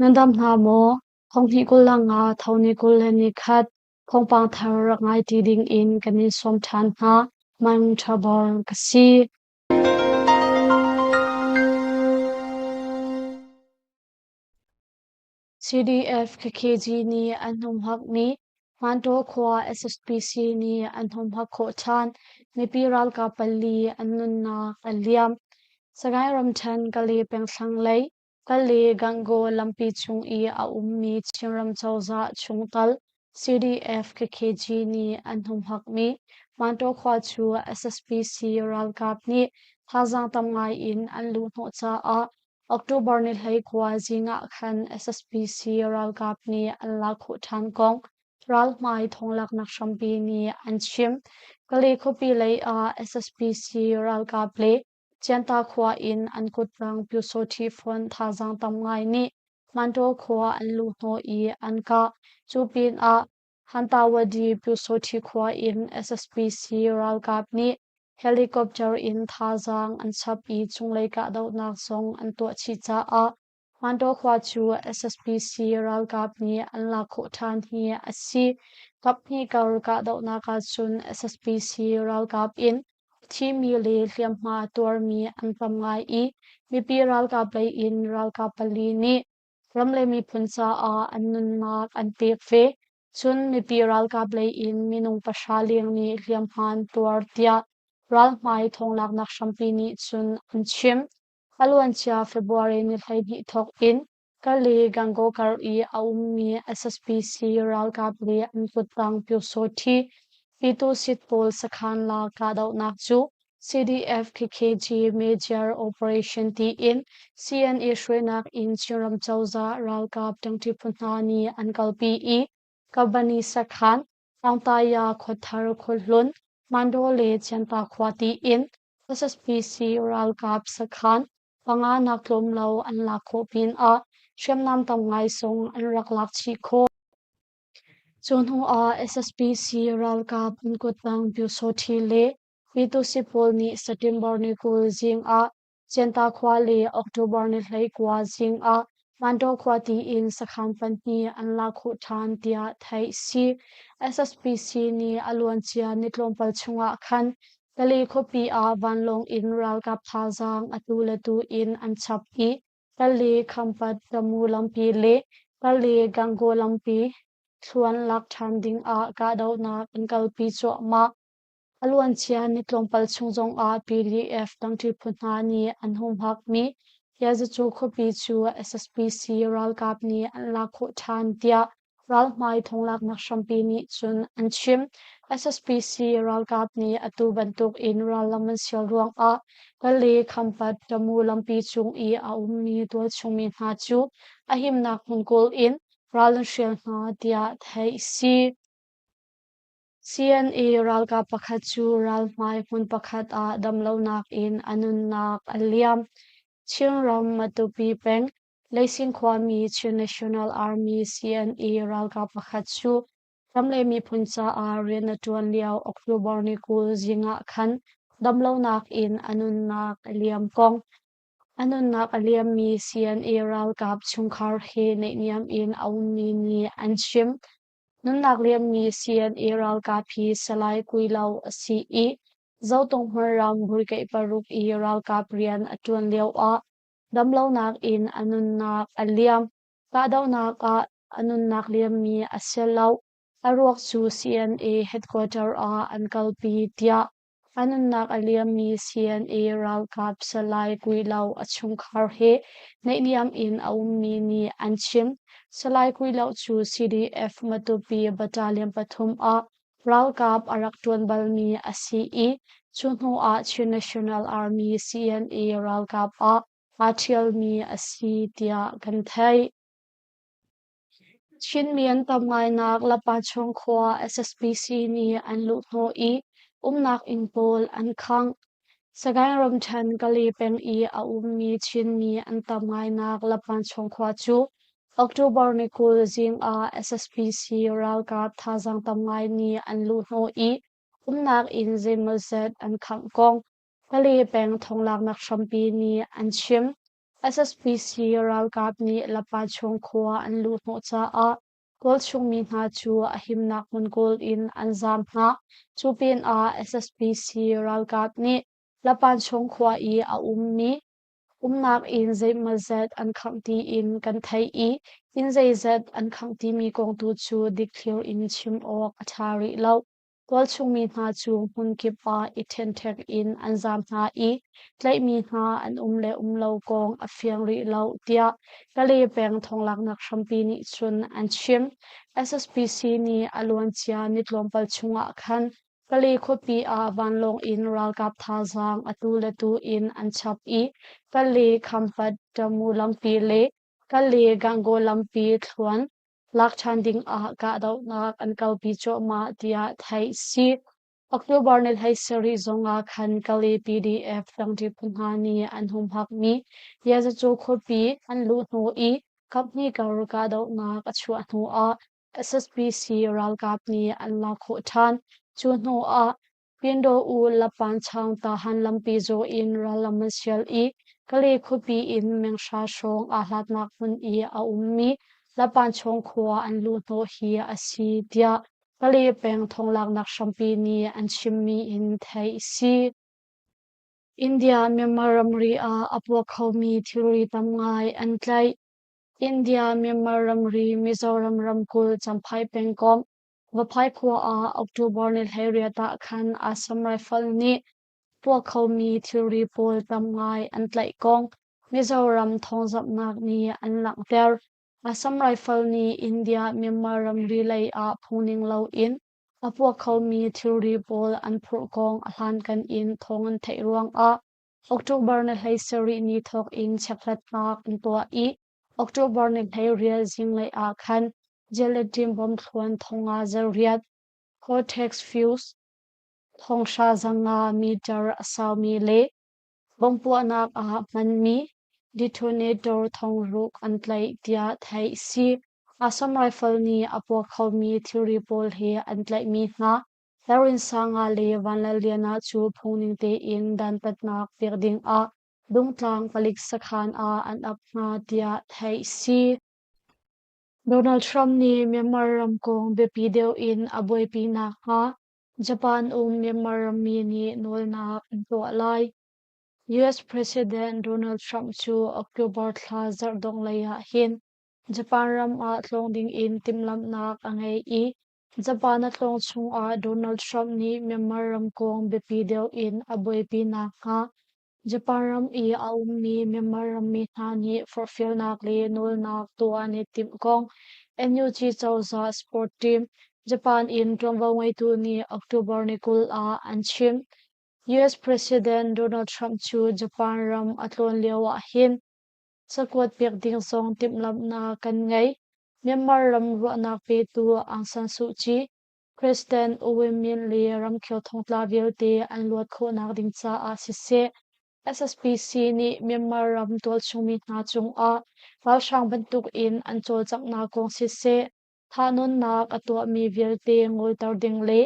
Nan dam hna maw? Thonghnih 25 tho ni 21 thawngpang thar rak ngai ṭi ding in kan in sawm ṭhan hna. Mang ṭha bor ka si. CDF KKG nih an humhakmi Hmantaw khua SSPC nih an humhak khawh ṭhan. Mipi ralkap pali an nunnak a liam. Sagaing ramṭhen Kale pengthlang lei Kale Gangaw lampi chung i a ummi Chinram cozah chungtel CDF KKG nih an humhakmi Hmantaw khua cu SSPC ralkap nih thazaang tam ngai in an luhhnawh caah October ni 19 zing ah khan SSPC ralkap nih an lak khawh ṭhan kong ralhmai thawnglaknak hrampi nih an chim. Kale khuapi lei ah SSPC ralkap le Cianta khua in an kuttang Pyusawṭhi fon thazaang tam ngai nih Hmantaw khua an luhhnawh i an kah. Cu pinah Hantawady Pyusawṭhi khua in SSPC ralkap nih helicopter in thazaang an chap i cunglei kahdohnak zong an tuah chih caah Hmantaw khua cu SSPC ralkap nih an lak khawh ṭhan hi a si. Kaphnih kar kahdohnak ahcun SSPC ralkap in a thimi le hliamhma tuarmi an tam ngai i mipi ralkap lei in ralkap pali nih ram le miphun caah an nunnak an pek ve. Cun mipi ralkap lei in minung 0 leng nih hliamhma an tuar tiah ralhmai thawnglaknak hrampi nih cun an chim. A luancia February ni 12 thawk in Kale Gangaw kar i a ummi SSPC ralkap le an kuttang Pyusawṭhi Pyitusit pawl sakhan la kahdohnak cu CDF KKG Major Operation tiin CNA hruainak in Chinram cozah ralkap ṭangṭi phu hna nih an kalpi i Kabani sakhan, Taungtaya khuathar khuahlun, Mandaw le Cianta khua tiin SSPC ralkap sakhan panga nak tlawm lo an lak khawh pinah hriamnam tam ngai zong an rak lak chih khawh. Cu hnu ah SSPC ralkap an kuttang Pyusawṭhi le Mitusi pawl nih September ni 20 zing ah Cianta khua le October ni 19 zing ah Mandaw khua tiin sakhan pahnih an lak khawh ṭhan tiah theih si. SSPC nih a luancia ni tlawmpal chungah khan Kale khuapi ah vanlawng in ralkap thazaang atu le tu in an chap i Kale Khampat Tamu lampi le Kale Gangaw lampi thluan lak ṭhan ding ah kahdohnak an kalpi cuahmah. A luancia ni tlawmpal chung zongah PDF dangṭi phu hna nih an humhakmi Yazacu khuapi cu SSPC ralkap nih an lak khawh ṭhan tiah ralhmai thonglaknak hrampi nih cun an chim. SSPC ralkap nih atu bantuk in rallam an sial ruangah Kale Khampat Tamu lampi cung i a ummi tualchungmi hna cu a himnak hmun kawl in ral an hrial hna tiah theih a si. CNA ralkap pakhat cu ralhmai hmun pakhat ah damlonak in a nunnak a liam. Chinram Matupi peng Leising khuami Chin National Army CNA ralkap pakhat cu ram le miphun caah rian a ṭuan lio October ni 20 zing ah khan damlonak in a nunnak a liam kong a nunnak a liammi CNA ralkap chungkhar he naihniam in a ummi nih an chim. Nunnak liammi CNA ralkap hi Salai Kui Lo a si i Zotung hmunram Brigade paruk i ralkap rian a ṭuan lioah damlonak in a nunnak a liam. Kahdohnak ah a nunnak liammi a si lo. A ruak cu CNA headquarter ah an kalpi tiah a nunnak a liammi CNA ralkap Salai Kui Lo a chungkhar he naihniam in a ummi nih an chim. Salai Kui Lo cu CDF Matupi Battalion pathum ah ralkap a rak ṭuan balmi a si i cu hnu ah Chin National Army CNA ralkap ah aa ṭhialmi a si tiah kan theih. Chinmi an tam ngainak Lapachung khua SSPC nih an luhhnawh i umnak inn pawl an khangh. Sagaing ramṭhen Kale peng i a ummi Chinmi an tam ngainak Lapachung khua cu October ni 20 zing ah SSPC ralkap thazaang tam ngai nih an luhhnawh i umnak inn zeimawzat an khangh kong Kale peng thonglaknak hrampi nih an chim. SSPC ralkap nih Lapachung khua an luhhnawh caah tualchung mi hna cu a himnak hmun kawl in an zaam hna. Cu pinah SSPC ralkap nih Lapanchung khua i a ummi umnak inn zeimawzat an khangh tiin kan theih i inn zeizat an khangh timi kong tu cu dikthlir in chim awk a ṭha rih lo. Tualchung mi hna cu hmunkip ah i ṭhenṭhek in an zaam hna i tlaihmi hna an um le um lo kong a fiang rih lo tiah Kalay peng thawnglaknak hrampi nih cun an chim. SSPC nih a luancia ni tlawmpal chungah khan Kalay khuapi ah vanlawng in ralkap thazaang atu le tu in an chap i Kalay Khampat Tamu lampi le Kalay Gangaw lampi thluan lak ṭhan ding ah kahdohnak an kalpi cuahmah tiah theih si. October ni 17 zong ah khan Kalay PDF ṭangṭi phu hna nih an humhakmi Yazacu khuapi an luh hnu i kaphnih kar kahdohnak a chuah hnu ah SSPC ralkap nih an lak khawh ṭhan. Cu hnu ah Pindaw-u Lapanchaung Tahan lampi zawh in rallam an sial i Kalay khuapi in menghra hrawng aa hlatnak hmun i a ummi Lapanchawng khua an luhhnawh hi a si tiah Kalay peng thonglaknak hrampi nih an chimmi in theih a si. India Myanmar ramri ah a puak khomi thilri tam ngai an tlaih. India Myanmar ramri Mizoram ramkulh Champhai pengkomh Vaphai khua ah October ni 18 ah khan Assam Rifle nih puak khomi thilri pawl tam ngai an tlaih kong Mizoram thawngzamhnak nih an langhter. Assam Rifle nih India Myanmar ramri lei ah phungning loin a puak khomi thilri pawl an phurh kong a hlankan in thawng an theih ruangah October ni 17 ni thawk in chekhlatnak an tuah i October ni 18 zinglei ah khan gelatin bomthluan thonga zariat, Cortex fuse thonghra zanga meter a saumi le bompuahnak ah hmanmi detonator thongruk an tlaih tiah theih a si. Assam Rifle nih a puak khomi thilri pawl he an tlaihmi hna Lalrinsanga le Vanlalliana cu phungning tein dantatnak pek dingah Dungtlang palik sakhan ah an ap hna tiah theih a si. Donald Trump nih Myanmar ram kong biapi deuh in a buaipi nakhnga Japan um Myanmar rammi nih nawlnak an tuah lai. US President Donald Trump cu October thla zarh dongh lei ah hin Japan ram ah tlawng ding in timhlamhnak a ngei i Japan a tlawng chungah Donald Trump nih Myanmar ram kong biapi deuh in a buaipi nakhnga Japan ram i a ummi Myanmar rammi hna nih forhfialnak le nawlnak tuah an i timh kong NUG cozah sport team Japan in ṭuanvo ngeitu nih October ni 20 ah an chim. US President Donald Trump cu Japan ram a tlawn lio ahhin cakuat pek ding zong timhlamhnak kan ngei. Myanmar ram ruahnak petu Aung San Suu Kyi, President U Win Myint le ramkhel thongtla vialte an luat khawhnak ding caah siseh, SSPC nih Myanmar ram tualchungmi hna cungah ralhrang bantukin an cawlcanghnak kong siseh, thahnawnnak a tuahmi vialte ngolter ding le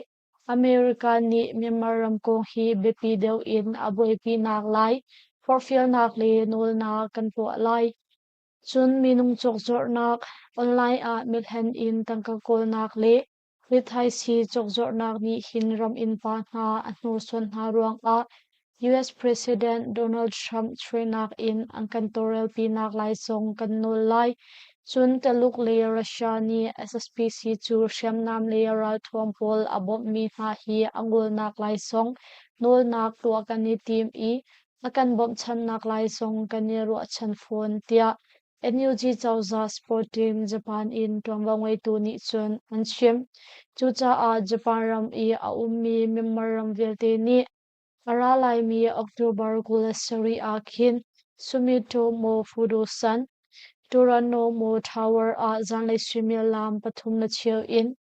America nih Myanmar ram kong hi biapi deuh in a buaipinak lai forhfialnak le nawlnak kan tuah lai. Cun minung cawkzuarhnak, online ah milhen in tangka kawlnak le rithaisii cawkzuarhnak nih hin ram innpa hna a hnursuan hna ruangah US President Donald Trump hruainak in an kan tawlrelpinak lai zong kan nawl lai. Cun Taluk le Russia nih SSPC cu hriamnam le ralthuam pawl a bawmhmi hna hi a ngolnak lai zong nawlnak tuah kan i tim i a kan bawmhchannak lai zong kan i ruahchan fawn, tiah NUG cozah sport team Japan in ṭuanvo ngeitu nih cun an chim. Cucaah Japan ram i a ummi Myanmar ram vialte nih a ra laimi October 27 ah khin Sumitomo Fudosan Toranomo Tower ah zanlei suimilam 3:15 in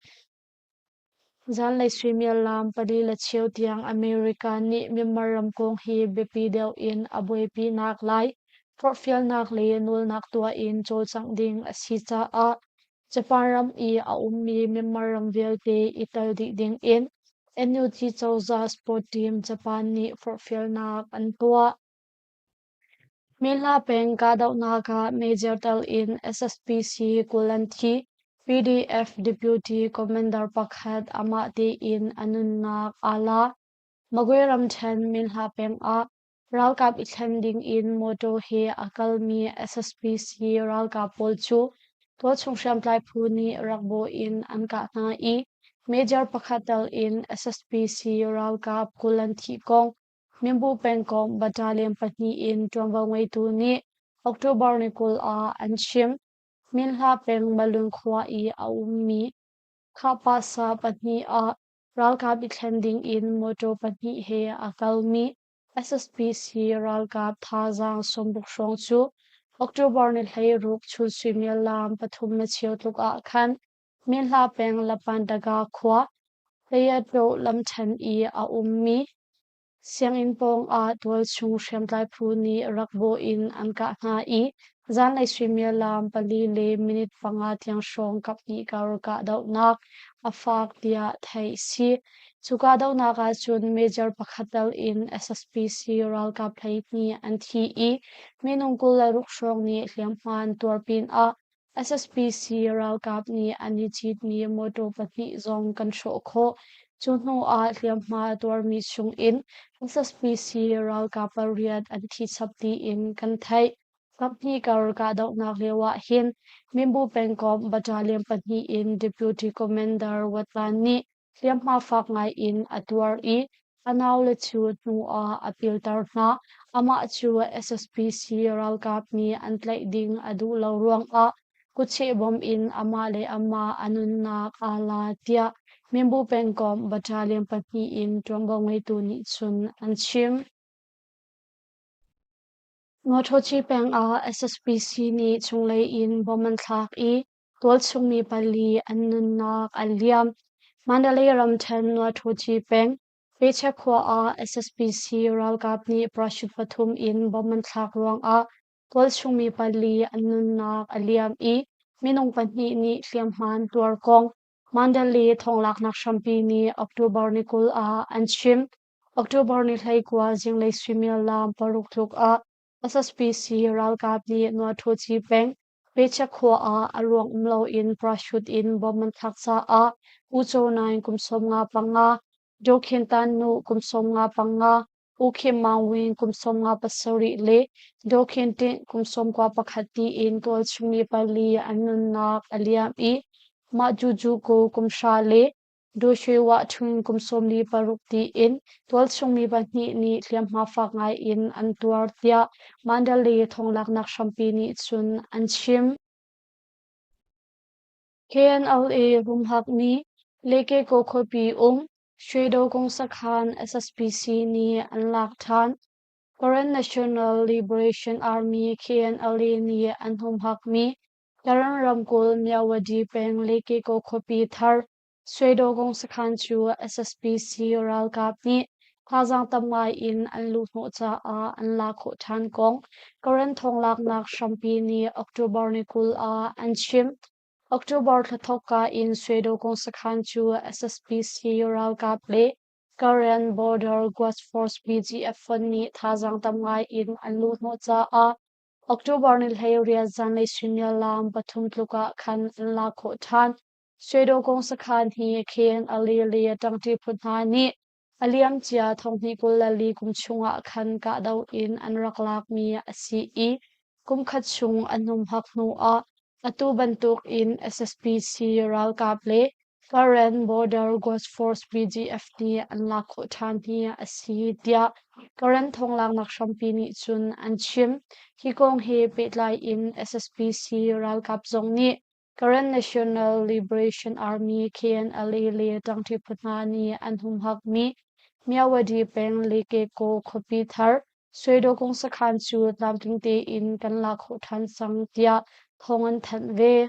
Zanlei suimilam 4:15 tiang America nih Myanmar ram kong hi biapi deuh in a buaipinak lai forhfialnak le nawlnak tuah in cawlcangh ding a si caah Japan ram i a ummi Myanmar ram vialte i tel dih ding in NUG cozah sport team Japan nih forhfialnak an tuah. Minhla peng kahdohnak ah Major tel in SSPC 20 an thi. PDF Deputy Commander pakhat amah tein a nunnak aa la. Magwe ramṭhen Minhla peng ah ralkap i thlen ding in mawṭaw he a kalmi SSPC ralkap pawl cu tualchung hriamtlai phu nih rak bawh in an kah hna i Major pakhat tel in SSPC ralkap 20 an thih kong Minbu pengkomh battalion pahnih in ṭuanvo ngeitu nih October ni 20 ah an chim. Minhla peng Malun khua i a ummi Khahpahsa pahnih ah ralkap i thlen ding in mawṭaw pahnih he a kalmi SSPC ralkap thazaang 60 hrawng cu October ni 16 chun suimilam pathum le cheu tluk ah khan Minhla peng Lapandaga khua Hlayaṭoh lamṭhen i a ummi sianginn pawngah tualchung hriamtlai phu nih rak bawh in an kah hna i zanlei suimilam pali le minute panga tiang hrawng kaphnih kar kahdohnak a fak tiah theih a si. Cu kahdohnak ahcun major pakhat tal in SSPC ralkap 12 an thi i minung 26 hrawng nih hliamhma an tuar pinah SSPC ralkap nih an i citmi mawṭaw pahnih zong kan hrawh khawh. Cu hnu ah hliamhma a tuarmi chungin SSPC ralkap pariat an thi chap tiin kan theih. Kaphnih kar kahdohnak lio ahhin Minbu pengkomh battalion pahnih in Deputy Commander Watlan nih hliamhma fak ngai in a tuar i a naule cu hnu ah a pilter hna. Amah cu SSPC ralkap nih an tlaih ding a duh lo ruangah kutcheh bom in amah le amah a nunnak aa la tiah Minbu pengkomh battalion pahnih in ṭuanvo ngeitu nih cun an chim. Nawṭhawci peng ah SSPC nih chunglei in bom an thlak i tualchungmi pali an nunnak an liam. Mandalay ramṭhen Nawṭhawci peng Pechek khua ah SSPC ralkap nih parachute pathum in bomb an thlak ruangah tualchungmi pali an nunnak a liam i minung pahnih nih hliamhma an tuar kong Mandalay thawnglaknak hrampi nih October ni 20 ah an chim. October ni 19 zinglei suimilam paruk tluk ah SSPC ralkap nih Nawṭhawci peng Pechek khua ah a ruang um loin parachute in bomb an thlak caah U Cho Naing kum 55, Daw Khin Tan Nu kum 55, U Khin Maung Win kum 57 le Daw Khin Tint kum 91 tiin tualchungmi pali an nunnak a liam i mah Juju Ko kum hra le Duhriwah ṭhung kum 46 tiin tualchungmi pahnih nih hliamhma fak ngai in an tuar tiah Mandalay thawnglaknak hrampi nih cun an chim. KNLA humhak nih Lekeko khuapi um Shwedo kong sakhan SSPC nih an lak ṭhan. Karen National Liberation Army KNLA nih an humhakmi Karen ramkulh Myawaddy peng Lekeko khuapi thar Shwedaw sakhan cu SSPC ralkap nih thazaang tam ngai in an luhhnawh caah an lak khawh ṭhan kong Karen thawnglaknak hrampi nih October ni 20 ah an chim. October thla thawkka in Shwedaw sakhan cu SSPC ralkap le Karen Border Guard Force BGF fonh nih thazaang tam ngai in an luhhnawh caah October ni 18 zanlei suimilam pathum tluk ah khan an lak khawh ṭhan. Shwedaw sakhan hi Khen Ali le ṭangṭi phu hna nih a liamcia thonghnih 24 kum chungah khan kahdoh in an rak lakmi a si i kum khat chung an humhak hnuah atu bantuk in SSPC ralkap le Karen Border Guard Force BGF nih an lak khawh ṭhan hi a si tiah Karen thawnglaknak hrampi nih cun an chim. Hi kong he pehtlai in SSPC ralkap zong nih Karen National Liberation Army KNLA le ṭangṭi phu hna nih an humhakmi Myawaddy peng Lekeko khuapi thar Shwedaw sakhan cu tlamtling tein kan lak khawh ṭhan cang tiah thawng an thanh ve.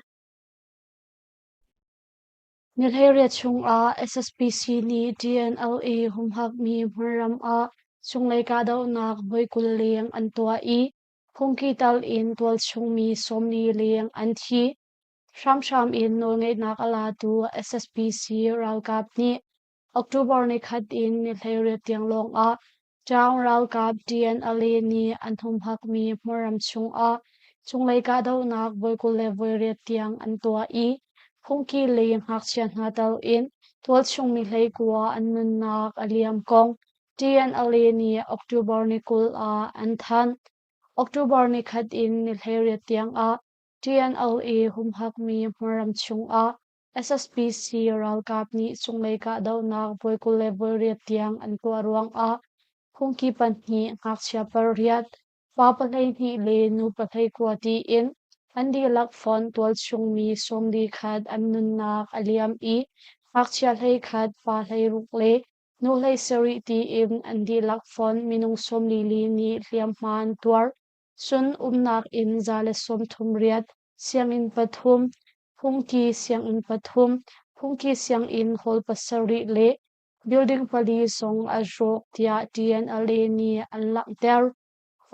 Ni 18 chungah SSPC nih TNLA humhakmi hmunram ah cunglei kahdohnak voi 20 leng an tuah i phungki tal in tualchungmi 40 leng an thi. Hramhram in nawlngeihnak a latu SSPC ralkap nih October nikhat in ni 18 tiang lawngah Ṭaung ralkap TNLA nih an humhakmi hmunram chungah cunglei kahdohnak voi 28 tiang an tuah i phungki le ngakchia hna tel in tualchung mi 19 an nunnak a liam kong TNLA nih October ni 20 ah an thanh. October ni khat in ni 18 tiang ah TNLA humhakmi hmunram chungah SSPC ralkap nih cunglei kahdohnak voi 28 tiang an tuah ruangah phungki pahnih, ngakchia pariat, pa 12 le nu 19 tiin an dihlak fonh tualchung mi 41 an nunnak a liam i ngakchia 11, pa 16 le nu 17 tiin an dihlak fonh minung 44 nih hliamhma an tuar. Cun umnak inn 138, sianginn pathum, phungki sianginn pathum, phungki sianginn hall pasarih le building pali zong a rawk tiah TNLA nih an langhter.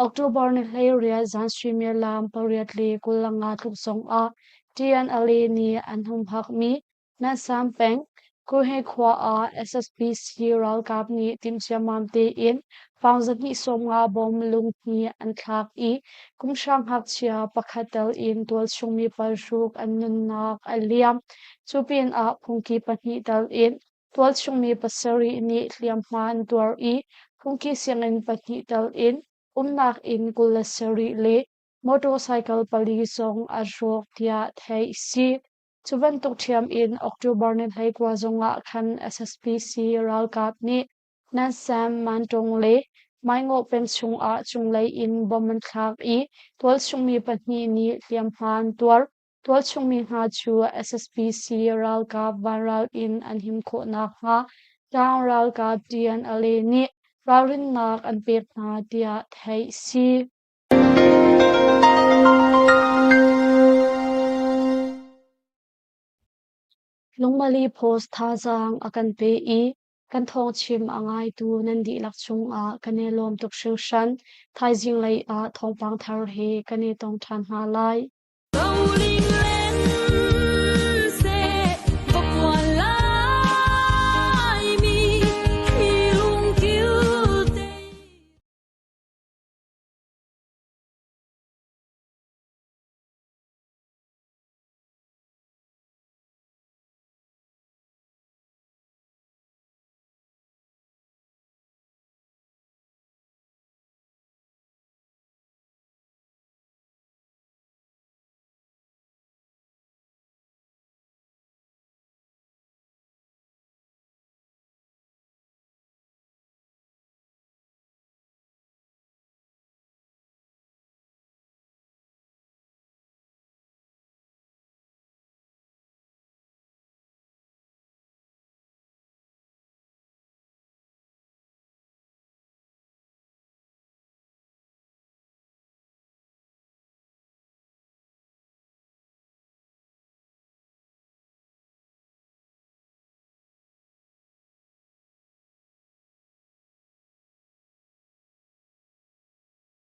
October ni 18 zan suimilam 8:25 tluk zongah TNLA nih an humhakmi Nansam peng, Kuhe khua ah SSPC ralkap nih timhciammam tein fang 250 bom lunghni an thlak i kumhra ngakchia pakhat tel in tualchung mi paruk an nunnak a liam. Cu pinah phungki pahnih tel in tualchung mi pasarih nih hliamhma an tuar i phungki sianginn pahnih tel in umnak inn 27 le motorcycle pali zong a rawk tiah theih a si. Cu bantuk ṭhiam in October ni 19 zongah khan SSPC ralkap nih Nansam, Mantung le Maingawh peng chungah cunglei in bomb an thlak i tualchung mi pahnih nih hliamhma an tuar. Tualchung mi hna cu SSPC ralkap vanral in an him khawh nakhnga tlang ralkap TNLA nih ralrinnak an pek hna tiah theih a si. Lungmali Post thazaang a kan pe i kan thawngchim a ngaitu nan dihlak cungah kan i lawm tuk hringhran. Thaizing lei ah thawngpang thar he kan i tong ṭhan hna lai.